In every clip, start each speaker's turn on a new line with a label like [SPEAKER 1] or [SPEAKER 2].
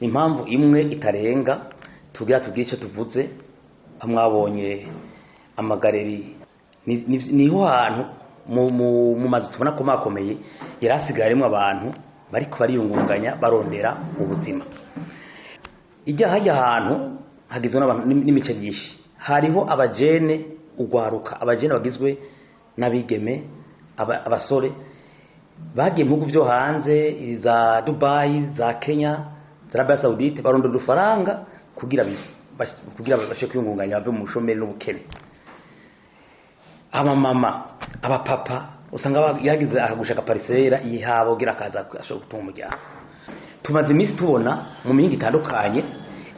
[SPEAKER 1] Impamvu imwe itarenga tugira tubwire icyo tuvuze, mwabonye amagareri niho hantu mu mazu tubona ko makomeye yari asigaye arimo abantu bariko bariyungunganya barondera ubuzima. Ijya hajya ahantu hagizwe n'abantu n'imice myinshi, hariho abajene ugwaruka, abajene bagizwe n'abigeme, abasore bagiye mu bihugu byo hanze za Dubai, za Kenya, za Arabia Saudite, barondera udufaranga kugira babashe kwiyungunganya bave mu bushomeri n'ubukene. Abamama, abapapa usanga yagize akagusha akaparisera yihabo kugira akaza ashobora gutunga umuryango. Tumaze iminsi tubona mu mihingo itandukanye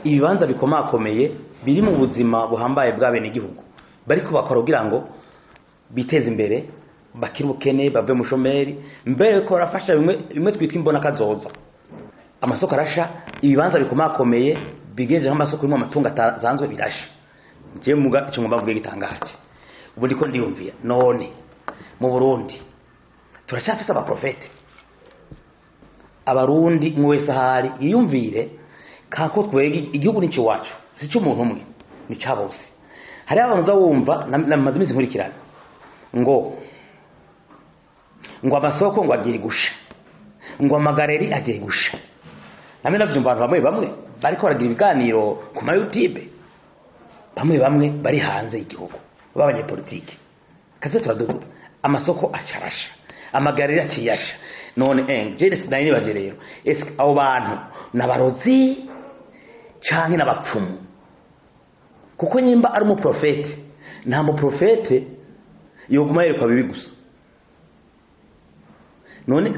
[SPEAKER 1] ibibanza bikomakomeye biri mu buzima buhambaye bwa bene igihugu bariko bakora kugira ngo biteze imbere, bakire ubukene, bave mu shomeri, mbere ko barafasha bimwe bimwe twitwa imbona kazoza. Amasoko arasha, ibibanza bikomakomeye bigejeje nk'amasoko irimo amatungo atasanzwe birasha. Je muga ico ngomba mvuge gitangaje, ubu ndiko ndiyumvira none mu Burundi turacyafise abaprofete? Abarundi umwe wese ahari yiyumvire kako twege igihugu ni iwacu, si cy'umuntu umwe, ni cya bose. Hariho abantu uza wumva namaze iminsi nkurikirana ngo amasoko ngo agiye gusha, ngo amagareri agiye gusha. Namwe navyumva abantu bamwe bamwe bariko baragira ibiganiro ku ma YouTube, bamwe bamwe bari hanze y'igihugu b'abanyepolitike, kaze turadudu amasoko acarasha, amagareri aciyasha. None je sinari nibaje rero, ese abo bantu nabarozi canke n'abapfumu? Kuko nyimba ari umuprofete, nta muprofete yoguma yerekwa bibi gusa. None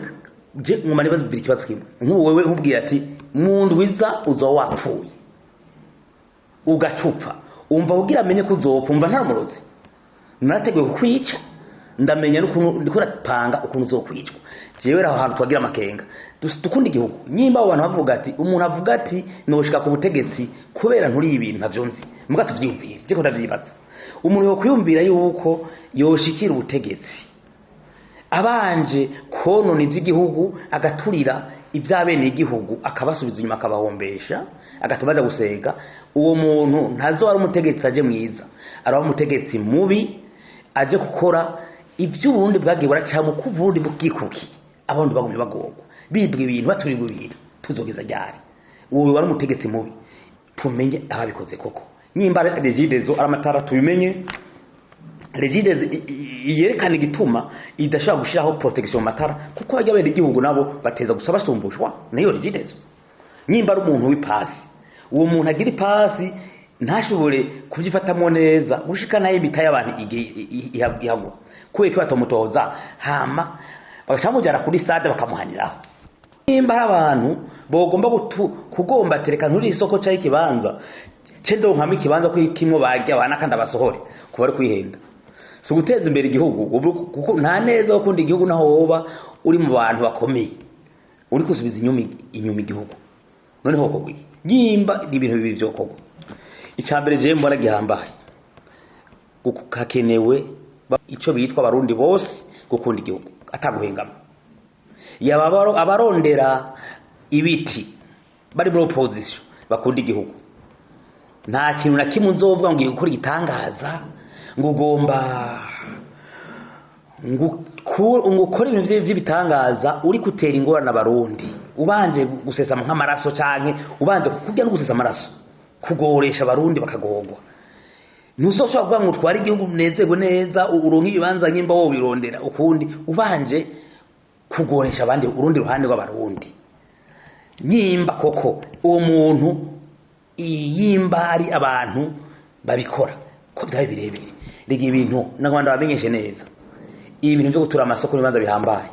[SPEAKER 1] je nguma nibaza ikibazo kimwe, nk'ubu wewe nkubwiye ati mu ndwiza uzoba wapfuye ugacupfa, umva kugira amenye ko uzopfa, umva nta murozi narateguye kukwica, ndamenya n'ukuntu ndiko napanga ukuntu uzokwicwa. Jewe aho hantu twagira amakenga, dukunda igihugu. Nyimba abo bantu bavuga ati umuntu avuga ati noshika ku butegetsi kubera nturi ibintu ntavyo nzi, muga tuvyiyumvire, je ko ndavyibaza. Umuntu yo kwiyumvira yuko yoshikira ubutegetsi abanje konona ivy'igihugu, agaturira ivy'abene igihugu, akabasubiza inyuma, akabahombesha, agatuma baja gusega, uwo muntu ntazo ari umutegetsi aje mwiza, araba umutegetsi mubi aje gukora ivy'uburundi bwagiye buracamo ku Burundi bwikuki, abandi bagumye bagorwa, bibwa ibintu, baturirwa ibintu, tuzogeza ryari? Uwo wari umutegetsi mubi, tumenye ababikoze koko. Nimba ari Regideso ari amatara, tubimenye. Regideso yerekana igituma idashobora gushiraho protection mu matara, kuko bajya bene igihugu nabo bateza gusa basumbushwa niyo Regideso. Nimba ari umuntu w'ipasi, uwo muntu agira ipasi ntashobore kubyifatamo neza gushika nayo imita y'abantu ihagwa, kubera ko batamutoza, hama bagashamujyana kuri stade bakamuhaniraho. Nimba hari abantu bogomba kugomba tereka nturi isoko cyangwa ikibanza ce ndonkamo ikibanza ko kimwe barya abana kandi abasohore, kuba ari kwihenda, si uguteza imbere igihugu, kuko nta neza wo gukunda igihugu naho woba uri mu bantu bakomeye uri gusubiza inyuma igihugu. Noneho hokorwa iki? Nimba ni ibintu bibiri vyokorwa. Icya mbere jewe mbona gihambaye, hakenewe ico bitwa abarundi bose gukunda igihugu ataguhengama. Yaba abarondera ibiti bari muri opposition bakunda igihugu, nta kintu na kimwe uzovuga ngo ugiye gukora igitangaza, ngo ugomba ngo ukore ibintu vy'ibitangaza uri gutera ingorane abarundi, ubanje gusesa nk'amaraso canke ubanje kurya no gusesa amaraso, kugoresha abarundi bakagorwa. Ntuzoshobora kuvuga ngo utware igihugu unezerwe neza, uronke ibibanza nyimba wowe ubirondera ukundi, ubanje kugoresha abandi urundi ruhande rw'abarundi. Nyimba koko uwo muntu yimba ari abantu babikora ko byaba birebire, rega ibintu n'abandi bamenyeshe neza, ibi bintu byo gutura amasoko n'ibibanza bihambaye,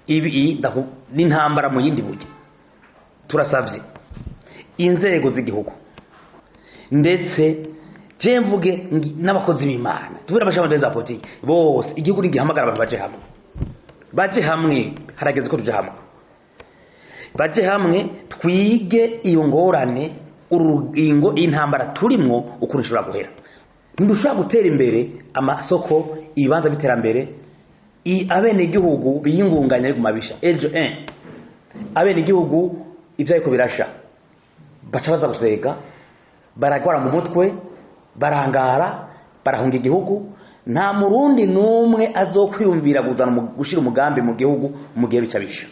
[SPEAKER 1] ibi n'intambara mu yindi buryo. Turasavye inzego z'igihugu ndetse je mvuge n'abakozi b'Imana, tubure abashamwe za politiki bose, igihugu n'igihamagara abantu baje hamwe, baje hamwe, harageze ko tuje hamwe, baje hamwe twige iyo ngorane, urugingo intambara turimwo ukuntu ishobora guhera. Ntidushobora gutera imbere amasoko, ibibanza by'iterambere, abene igihugu biyingunganya ariko mabisha ejo abene igihugu ivyo ariko birasha. Baca baza gusega, baragwara mu mutwe, barangara, barahunga igihugu. Nta murundi n'umwe azokwiyumvira kuzana gushira umugambi mu gihugu mu gihe bica bisha.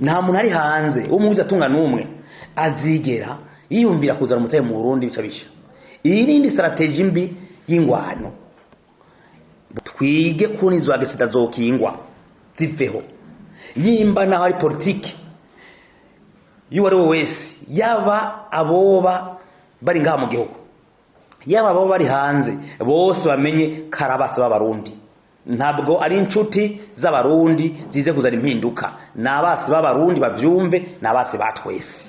[SPEAKER 1] Nta muntu ari hanze w'umuzi atunga n'umwe azigera yiyumvira kuzana umutahe mu Burundi bica bisha. Iyi ni indi strategie mbi y'ingwano. Twige kuntu izo agisida zokingwa ziveho. Yimba naho ari politiki y'uwo ari we wese, yaba aboba bari ngaha mu gihugu, yaba abo bari hanze, bose bamenye karabasi b'abarundi. Ntabwo ari inshuti z'abarundi zize kuzana impinduka, ni abasi b'abarundi bavyumve, ni abasi ba twese.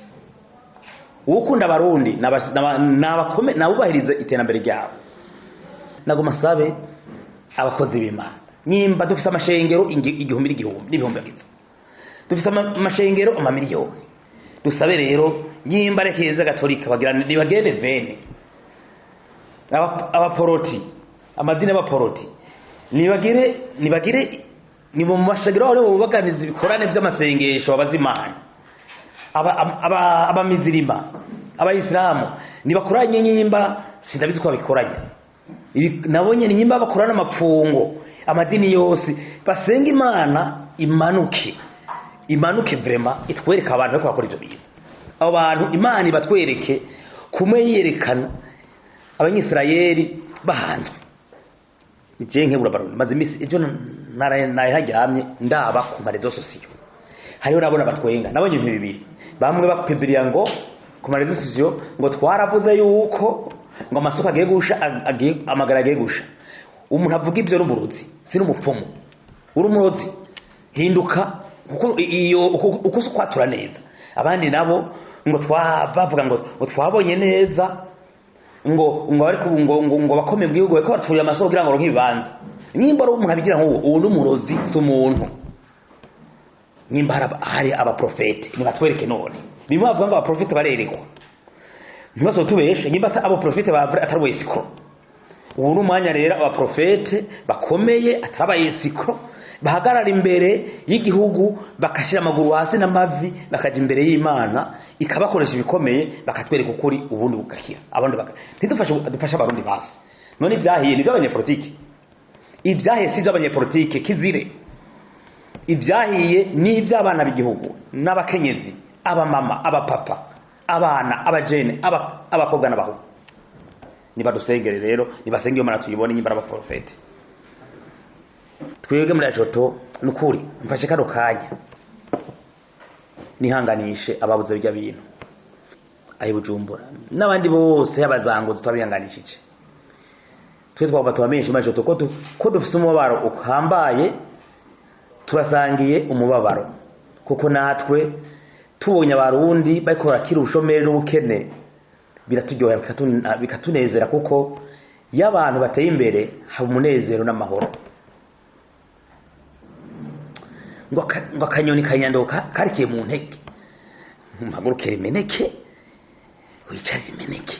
[SPEAKER 1] Ukunda abarundi nabubahirize iterambere ryabo. Nagoma nsabe abakozi b'Imana, nimba dufise amashengero igihumbi n'igihumbi n'ibihumbi bibiri, dufise amashengero amamiliyoni, dusabe rero nyimba rekeza gatolika bagira nibagende vene abaporoti, amadini y'abaporoti nibagire ni mu mashengero aho bubaganiza ibikorane by'amasengesho abazimana, abamizirima, abayisilamu nibakoranye nyimba sindabizi ko babikoranye. Nabonye ni nyimba bakorana amapfungo, amadini yose basenga Imana imanuke, imanuke vrema itwereka abantu bariko bakora ivyo bintu. Abo bantu Imana ibatwereke kumwe yerekana abanyisirayeli bahanzwe. Je nkebura barundi maze imisi ejo naraharyamye ndaba ku marezo sosiyo, hariho nabona batwenga, nabonye ibintu bibiri. Bamwe bakwibirira ngo ku marezo sosiyo ngo twaravuze yuko ngo amasoko agiye gusha, amagara agiye gusha. Umuntu avuga ibyo n'umurozi, si n'umupfumu. Uri umurozi hinduka, kuko iyo uko ukwatura neza. Abandi nabo ngo bavuga ngo twabonye neza ngo bari ngo bakome mu gihugu ko baturiye amasoko kugira ngo ronke ibibanza. Nimba ari umuntu abigira nk'uwo, uwo n'umurozi si umuntu. Nimba hari abaprofete nibatwereke none. Bimwe bavuga ngo abaprofete barerekwa, ntibazo tubeshe. Nimba abaprofete bavure atari wesikro, ubu ni umwanya rero abaprofete bakomeye atari abayesikro bahagarara imbere y'igihugu, bakashyira amaguru hasi n'amavi, bakaja imbere y'Imana ikabakoresha ibikomeye, bakatwereka ukuri, ubundi bugakira. Abandi ntidufashe, dufashe abarundi basi. None ibyahiye ni iby'abanyepolitike, ibyahiye si iby'abanyepolitike kizire, ibyahiye ni iby'abana b'igihugu n'abakenyezi, abamama, abapapa, abana, abajene, abakobwa n'abahungu. Nibadusengere rero, nibasenge iyo Mana tuyibone, nyimba abaprofete. Twebwe muri Ajoto nukuri mfashe kano kanya nihanganishe ababuze bijya bintu ayi Bujumbura n'abandi bose y'abazango tutabihanganishije. Twe twaba tubamenyesha muri Ajoto ko dufise umubabaro uhambaye, turasangiye umubabaro, kuko natwe tubonye abarundi bariko barakira ubushomeri n'ubukene biraturyohera, bikatunezera, kuko iyo abantu bateye imbere haba umunezero n'amahoro. Ngo akanyoni kanyandoka karikiye mu ntege, mpagurukire imeneke, wicare imeneke.